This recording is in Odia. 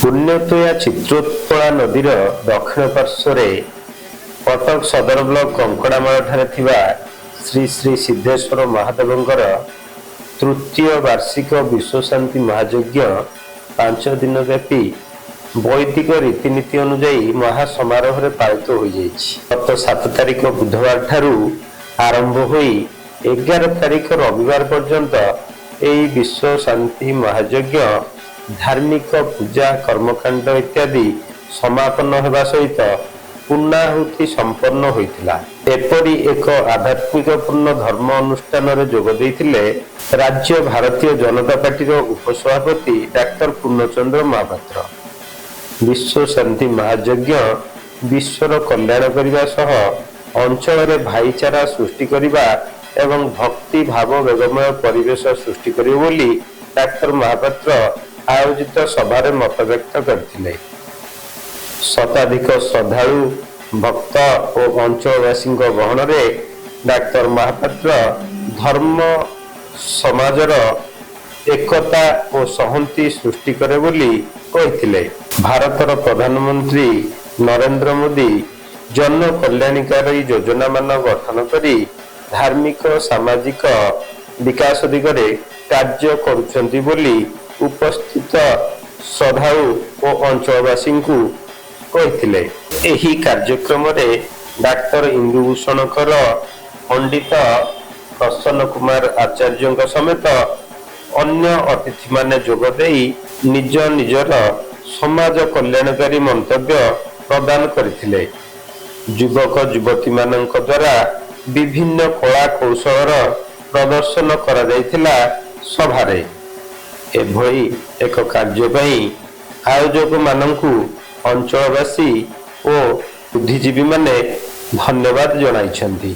ପୁଣ୍ୟତୋୟା ଚିତ୍ରୋତ୍ପଳା ନଦୀର ଦକ୍ଷିଣ ପାର୍ଶ୍ୱରେ କଟକ ସଦର ବ୍ଲକ କଙ୍କଡ଼ାମାଳଠାରେ ଥିବା ଶ୍ରୀ ଶ୍ରୀ ସିଦ୍ଧେଶ୍ୱର ମହାଦେବଙ୍କର ତୃତୀୟ ବାର୍ଷିକ ବିଶ୍ୱଶାନ୍ତି ମହାଯଜ୍ଞ 5 ଦିନ ବ୍ୟାପୀ ବୈଦିକ ରୀତିନୀତି ଅନୁଯାୟୀ ମହାସମାରୋହରେ ପାଳିତ ହୋଇଯାଇଛି। ଗତ 7 ତାରିଖ ବୁଧବାର ଠାରୁ ଆରମ୍ଭ ହୋଇ 11 ତାରିଖ ରବିବାର ପର୍ଯ୍ୟନ୍ତ ଏହି ବିଶ୍ୱ ଶାନ୍ତି ମହାଯଜ୍ଞ ଧାର୍ମିକ ପୂଜା, କର୍ମକାଣ୍ଡ ଇତ୍ୟାଦି ସମାପନ ହେବା ସହିତ ପୂର୍ଣ୍ଣାହୁତି ସମ୍ପନ୍ନ ହୋଇଥିଲା। ଏପରି ଏକ ଆଧ୍ୟାତ୍ମିକ ପୂର୍ଣ୍ଣ ଧର୍ମ ଅନୁଷ୍ଠାନରେ ଯୋଗ ଦେଇଥିଲେ ରାଜ୍ୟ ଭାରତୀୟ ଜନତା ପାର୍ଟିର ଉପସଭାପତି ଡାକ୍ତର ପୂର୍ଣ୍ଣଚନ୍ଦ୍ର ମହାପାତ୍ର। ବିଶ୍ୱ ଶାନ୍ତି ମହାଯଜ୍ଞ ବିଶ୍ୱର କଲ୍ୟାଣ କରିବା ସହ ଅଞ୍ଚଳରେ ଭାଇଚାରା ସୃଷ୍ଟି କରିବା ଏବଂ ଭକ୍ତି ଭାବ ବେଗମୟ ପରିବେଶ ସୃଷ୍ଟି କରିବ ବୋଲି ଡାକ୍ତର ମହାପାତ୍ର ଆୟୋଜିତ ସଭାରେ ମତବ୍ୟକ୍ତ କରିଥିଲେ। ଶତାଧିକ ଶ୍ରଦ୍ଧାଳୁ, ଭକ୍ତ ଓ ଅଞ୍ଚଳବାସୀଙ୍କ ଗହଣରେ ଡାକ୍ତର ମହାପାତ୍ର ଧର୍ମ ସମାଜର ଏକତା ଓ ସଂହତି ସୃଷ୍ଟି କରେ ବୋଲି କହିଥିଲେ। ଭାରତର ପ୍ରଧାନମନ୍ତ୍ରୀ ନରେନ୍ଦ୍ର ମୋଦି ଜନ କଲ୍ୟାଣକାରୀ ଯୋଜନାମାନ ଗଠନ କରି ଧାର୍ମିକ, ସାମାଜିକ ବିକାଶ ଦିଗରେ କାର୍ଯ୍ୟ କରୁଛନ୍ତି ବୋଲି ଉପସ୍ଥିତ ଶ୍ରଦ୍ଧାଳୁ ଓ ଅଞ୍ଚଳବାସୀଙ୍କୁ କହିଥିଲେ। ଏହି କାର୍ଯ୍ୟକ୍ରମରେ ଡାକ୍ତର ଇନ୍ଦୁଭୂଷଣ କର, ପଣ୍ଡିତ ପ୍ରସନ୍ନ କୁମାର ଆଚାର୍ଯ୍ୟଙ୍କ ସମେତ ଅନ୍ୟ ଅତିଥିମାନେ ଯୋଗ ଦେଇ ନିଜ ନିଜର ସମାଜ କଲ୍ୟାଣକାରୀ ମନ୍ତବ୍ୟ ପ୍ରଦାନ କରିଥିଲେ। ଯୁବକ ଯୁବତୀମାନଙ୍କ ଦ୍ୱାରା ବିଭିନ୍ନ କଳା କୌଶଳର ପ୍ରଦର୍ଶନ କରାଯାଇଥିଲା ସଭାରେ। ଏଭଳି ଏକ କାର୍ଯ୍ୟ ପାଇଁ ଆୟୋଜକମାନଙ୍କୁ ଅଞ୍ଚଳବାସୀ ଓ ବୁଦ୍ଧିଜୀବୀମାନେ ଧନ୍ୟବାଦ ଜଣାଇଛନ୍ତି।